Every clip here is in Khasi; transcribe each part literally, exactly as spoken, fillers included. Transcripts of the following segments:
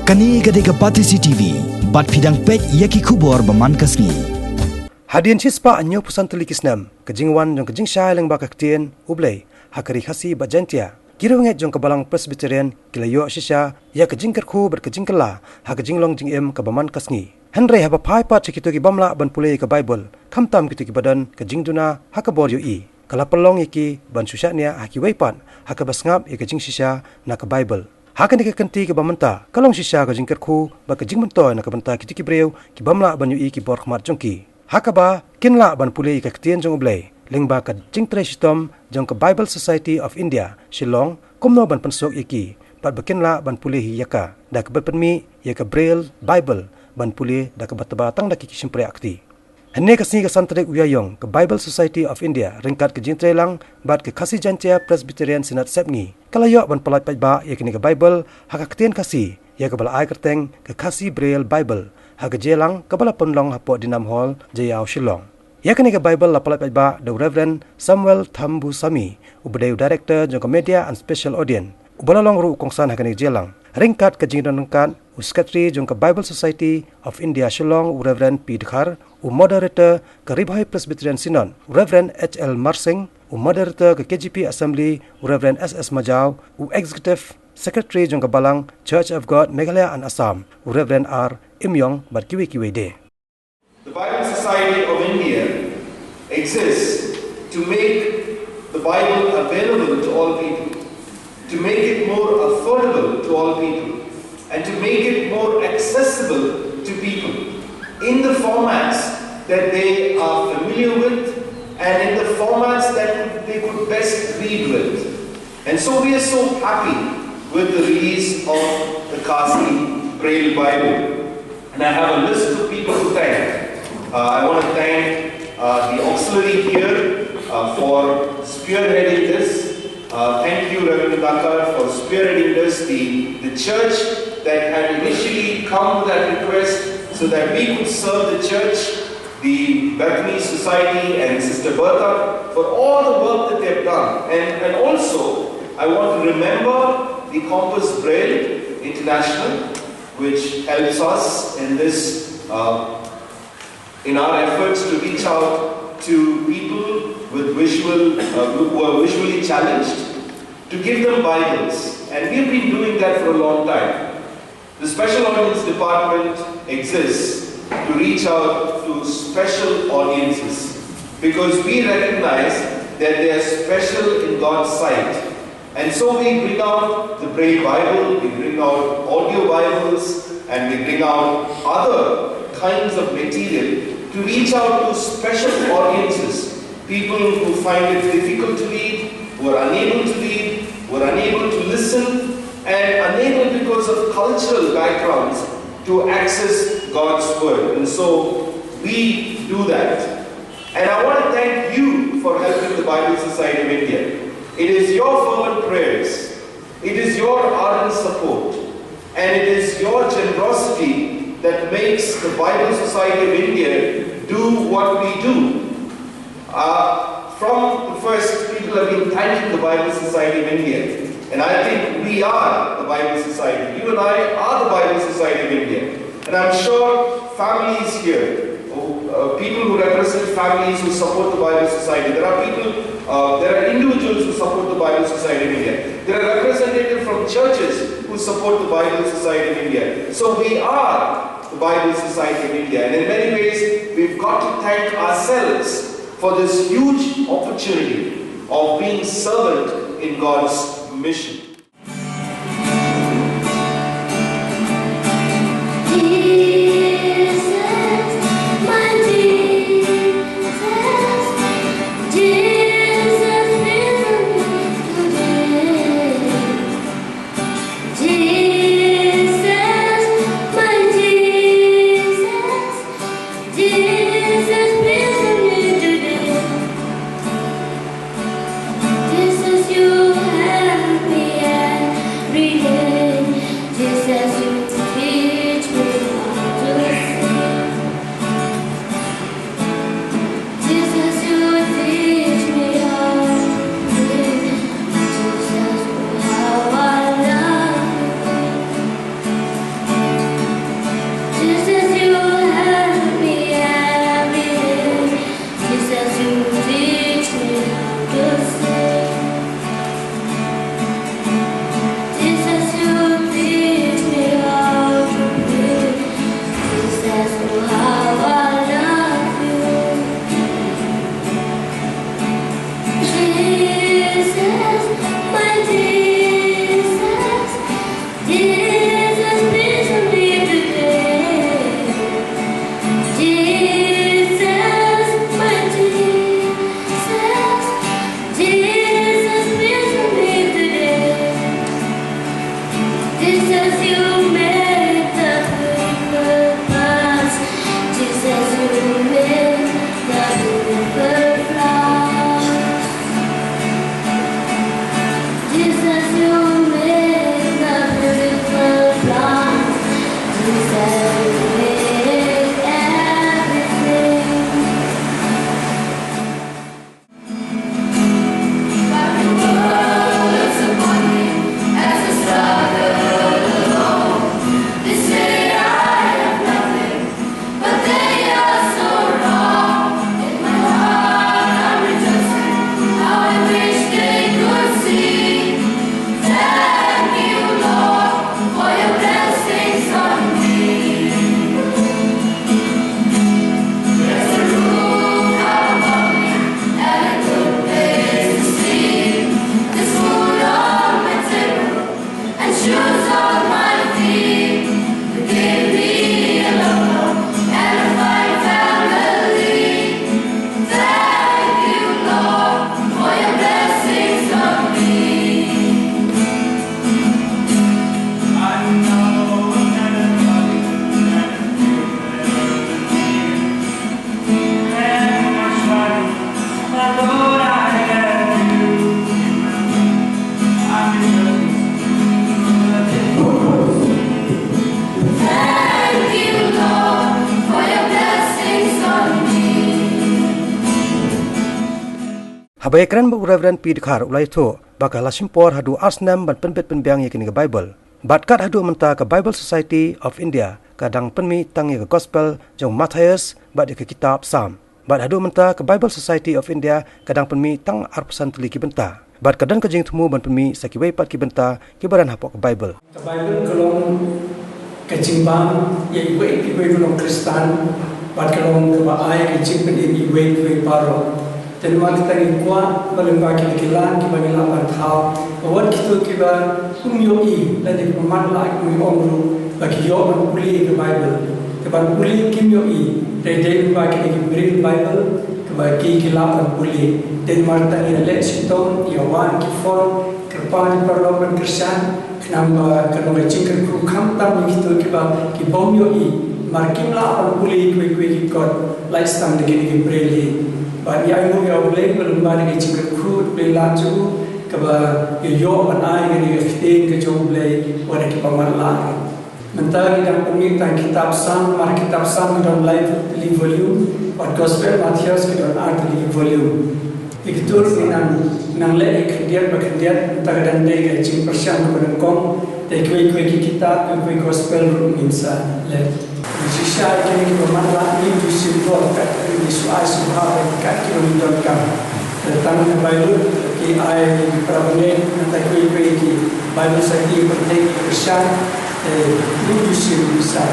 Kane ka dei ka Batesi T V, bad phi dang peit ïa ki khubor ba man ka sngi. Hadien shispah hynñiewphew san tylli ki snem, ka jingwan jong ka jingshai lyngba ka ktien U Blei ha ka Ri Khasi bad Jaintia, ki riewngeit jong ka Balang Presbyterian ki la ïoh shisha ïa ka jingkyrkhu bad ka jingkylla ha ka jinglong jingim kaba man ka sngi. Hynrei haba phai pat sha kito ki bym lah ban pule ïa ka Baibl, khamtam kito kiba don ka jingduna ha ka bor ïohi, ka la pynlong ïa ki ban shu shaniah ha kiwei pat ha kaba sngap ïa ka jingshisha na ka Baibl. Ha kane ka kynti kaba mynta, ka long shisha ka jingkyrkhu bad ka jingmyntoi na ka bynta kito ki briew ki bym lah ban ïohi ki bor khmat jong ki, ha kaba kin lah ban pule ïa ka ktien jong U Blei lyngba ka jingtrei shitom jong ka Bible Society of India Shillong, kumno ban pynsuk ïa ki bad ba kin lah ban pule hi ïa ka da kaba pynmih ïa ka Braille Bible ban pule da kaba tba tang da ki shympriahkti. Hynne ka sngi ka san tarik u Ïaïong, ka Bible Society of India ryngkat ka jingtreilang bad ka Khasi Jaintia Presbyterian Synod Sepngi, ka la ïoh ban pyllait paidbah ïa kane ka Baibl ha ka ktien Khasi, ïa kaba la ai kyrteng ka Khasi Braille Bible, ha ka jingïalang kaba la pynlong hapoh Dinam Hall, Jaïaw, Shillong. Ïa kane ka Baibl la pyllait paidbah da u Reverend Samuel Thambusamy, uba dei u Director jong ka Media and Special Audience, uba la long ruh u kongsan ha kane ka jingïalang, ryngkat ka jingdon ryngkat u Secretary jong ka Bible Society of India Shillong, u Reverend P Dkhar, u Moderator ka Ri Bhoi Presbyterian Synod, u Reverend H L Marsing, u Moderator ka K J P Assembly, u Reverend S S Majaw, u Executive Secretary jong ka Balang Church of God Meghalaya and Assam, u Reverend R Imïong, bad kiwei kiwei de. The Bible Society of India exists to make the Bible available to all people, to make it more affordable to all people, and to make it more accessible to people in the formats that they are familiar with and in the formats that they could best read with. And so we are so happy with the release of the Khasi Braille Bible. And I have a list of people to thank. Uh, I want to thank uh, the auxiliary here uh, for spearheading this. Uh, thank you, Reverend Lakar, for spearheading this. The, the church that had initially come with that request so that we could serve the church, the Bethany Society and Sister Bertha for all the work that they've done. And, and also, I want to remember the Compass Braille International, which helps us in this, uh, in our efforts to reach out to people with visual, uh, who are visually challenged, to give them Bibles. And we've been doing that for a long time. The Special Audience Department exists to reach out to special audiences because we recognize that they are special in God's sight. And so we bring out the Braille Bible, we bring out audio Bibles, and we bring out other kinds of material to reach out to special audiences, people who find it difficult to read, who are unable to read, who are unable to listen, and unable because of cultural backgrounds to access God's Word. And so we do that. And I want to thank you for helping the Bible Society of India. It is your fervent prayers, it is your ardent support, and it is your generosity that makes the Bible Society of India do what we do. Uh, from the first, people have been thanking the Bible Society of India. And I think we are the Bible Society. You and I are the Bible Society of India. And I'm sure families here, uh, people who represent families who support the Bible Society, there are people, uh, there are individuals who support the Bible Society of India. There are representatives from churches who support the Bible Society of India. So we are the Bible Society of India. And in many ways, we've got to thank ourselves for this huge opportunity of being servant in God's mission. Haba ïakren bad u Reverend P Dkhar u la ïathuh ba ka la shim por haduh ar snem ban pynbit pynbiang ïa kane ka Baibl. Bad kat haduh mynta ka Bible Society of India ka dang pynmih tang ïa ka Gospel jong u Mathaios bad ïa ka kitab Salm. Bad haduh mynta ka Bible Society of India ka dang pynmih tang arphew san tylli ki bynta. Bad ka don ka jingthmu ban pynmih sa kiwei pat ki bynta kiba don hapoh ka Baibl. Ka Baibl ka long ka jingbam ïa iwei pa iwei ruh u nongkhristan, bad ka long kaba ai ka jingpynim ïa iwei pa iwei baroh. Te namar kata ngi kwah ba lyngba kine ki lad kiba ngi lah ban thaw, ba wat kito kiba ym ïohi lane kiba matlah, kum ngi ong ruh, ba ki ïoh ban pule ïa ka Baibl. Te ban pule kim ïohi, te dei lyngba kine ki Braille Bible kiba ki, ki lah ban pule. Te namar kata ngi la leh shitom ïa wan ki font, kyrpad ïa ki paralok ban kyrshan, khnang ba kan long ka jingkyrkhu khamtam ïa kito kiba, ki bym ïohi, namar kim lah ban pule kiwei kiwei ki kot, lait tang da kine ki Braille hi. Bad ngi ainguh ïa U Blei ba lyngba da ka jingkyrkhu U Blei, lad jong u, kaba ïoh ban ai kane ka ktien ka jong U Blei wat ha kiba matlah. Mynta ngi dang pynmih tang kitab Salm, namar kitab Salm ki don lai tylli volume, bad Gospel Mathaios ki don ar tylli volume. Ïa kito ruh ngi nang, nang leh ïa khyndiat ba khyndiat, mynta ka dang dei ka jingpyrshang kaba nyngkong, te kiwei kiwei ki kitab, kiwei kiwei Gospel ruh ngin sa leh. Shisha ïa kine kiba matlah ngim ju shim bor, kat kiba ngi shu ai sngewbha, kat kiba ngi donkam. Te tang na Baibl ki ai ki para bangeit, nangta kiwei kiwei ki Bible study, pyrthei ki kyrshan, te ngim ju shim shisha.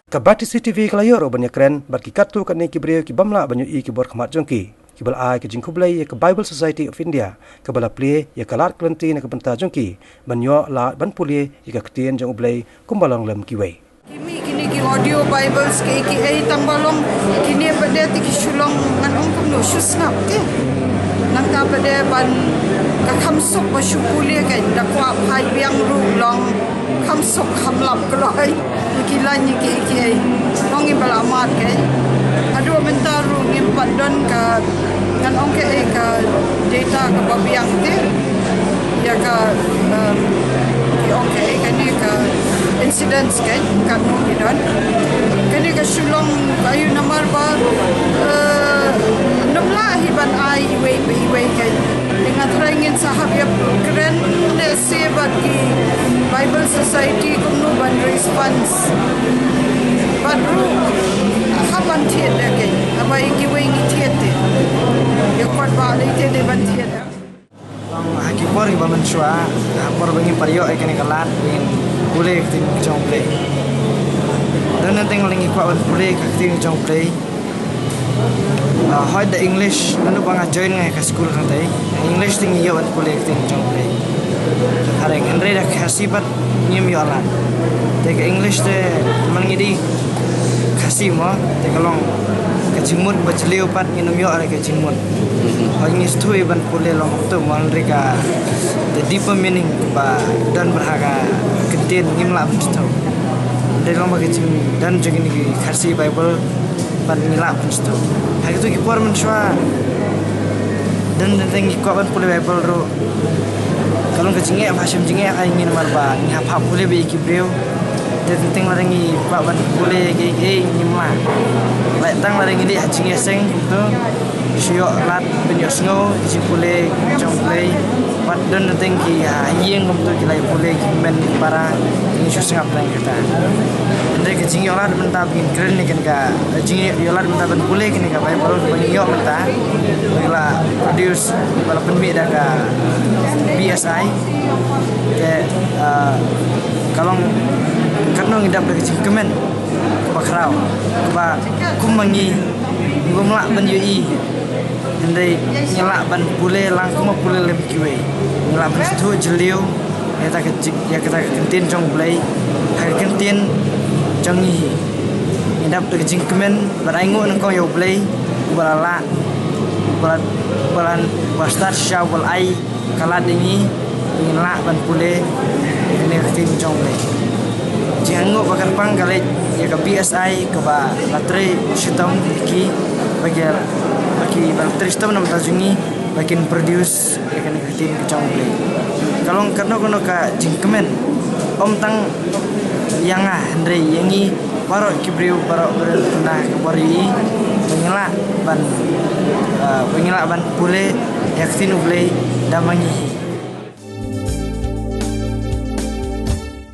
Ka Batesi T V ka la ïoh ruh ban ïakren bad ki katto katne ki briew ki bym lah ban ïohi ki bor khmat jong ki, kiba la ai ka jingkhublei ïa ka Bible Society of India kaba la plie ïa ka lad ka lynti na ka bynta jong ki ban ïoh lad ban pule ïa ka ktien jong U Blei kumba long lem kiwei. Ki mih kine ki audio Bibles kiei kiei, tang ba long kine pat de te ki shu long, ngan ong kumno, shu sngap te. Nangta pat de ban ka kham suk ba shu pule, ka da kwah phai biang ruh long kham suk kham lap kloi. Ki lain kiei kiei long ïa ba la mad, ka haduh mynta ruh ngim pat don ka, ngan ong kaei, ka data kaba biang te ïa ka, um, ki ong kaei, kane ka incidence, ka katno ki don. Kane ka shu long aïu, namar ba, uh, ym lah hi ban ai iwei pa iwei, ka. Te nga trai ngin sa hap ïakren lehse bad ki Bible Society kumno ban raise funds. Bad ruh hap ban thied da, ka, haba ïa kiwei ngi thied te, ïa kwah ba lei te dei ban thied da. Ha ki por kiba mynshuwa, ha por ba ngim pat ïoh ïa kane ka lad ba ngin pule ka ktien jong U Blei. Don na teng lei ngi kwah ban pule ka ktien jong U Blei. Ah, hooid, da English, naduh ba nga join nga ha ka skul hangtei, English te ngi ïoh ban pule ka ktien jong U Blei. Hynrei, hynrei da Khasi pat ngim ïoh lad. Te ka English te, namar ngi dei Khasi mo, te ka long ka jingmut ba jylliew pat ngin ym ïoh re ka jingmut. Hooid, ngi sngewthuh ban pule long kumto mo, hynrei ka, the deeper meaning ba don bad ha ka ktien ngim lah ban sngewthuh. Hynrei long ba ka jingdon jong kine ki Khasi Bible pat ngi lah ban sngewthuh. Ha kito ki por mynshuwa, don teng teng ngi kwah ban pule Baibl ruh, ka long ka jingeh ba ha shem jingeh ha ngi namar ba ngi hap hap pule bad ïa ki briew. Te teng teng lada ngi kwah ban pule kiei kiei ngim lah. Lait tang lada ngi leit ha jingïaseng kumto, shu ïoh lad ban ïohsngew ïa ka jingpule jong U Blei. Bad don teng ki ha ïing kumto ki la pule ki kmen ki para, ngi shu sngap tang kata. Hynrei ka jingïoh lad mynta ba ngin kren ïa kane ka, jingïoh lad mynta ban pule kane ka Baibl ba ngin ïoh mynta, ba ngi la produce, ba la pynmih da ka B S I. Te, ah, ka long katno ngi dap da ka jingkmen kaba khraw, kaba kum ma ngi, ngi bym lah ban ïohi. Hynrei ngi lah ban pule lang kumba pule lem kiwei. Ngi lah ban sngewthuh jylliew ïa kata ka jing, ïa kata ka ktien jong U Blei ha ka ktien jong ngi hi. Ngi dap da ka jingkmen bad ainguh nyngkong ïa U Blei uba la lah, uba la, uba la, uba la stad shisha, uba la ai ka lad ïa ngi, ngin lah ban pule ïa kane ka ktien jong U Blei. Jingaiñguh ba kyrpang ka leit ïa ka B S I kaba la trei shitom ïa ki, ba ki, ba ki, ba la trei shitom na bynta jong ngi ba kin produce ïa kane ka ktien ka jong U Blei. Ka long kano kano ka jingkmen, ym tang ïa nga hynrei ïa ngi baroh ki briew, baroh briew na ka bor ïa ngi. Ngi lah ban, uh, ngi lah ban pule ïa ka ktien U Blei da ma ngi hi.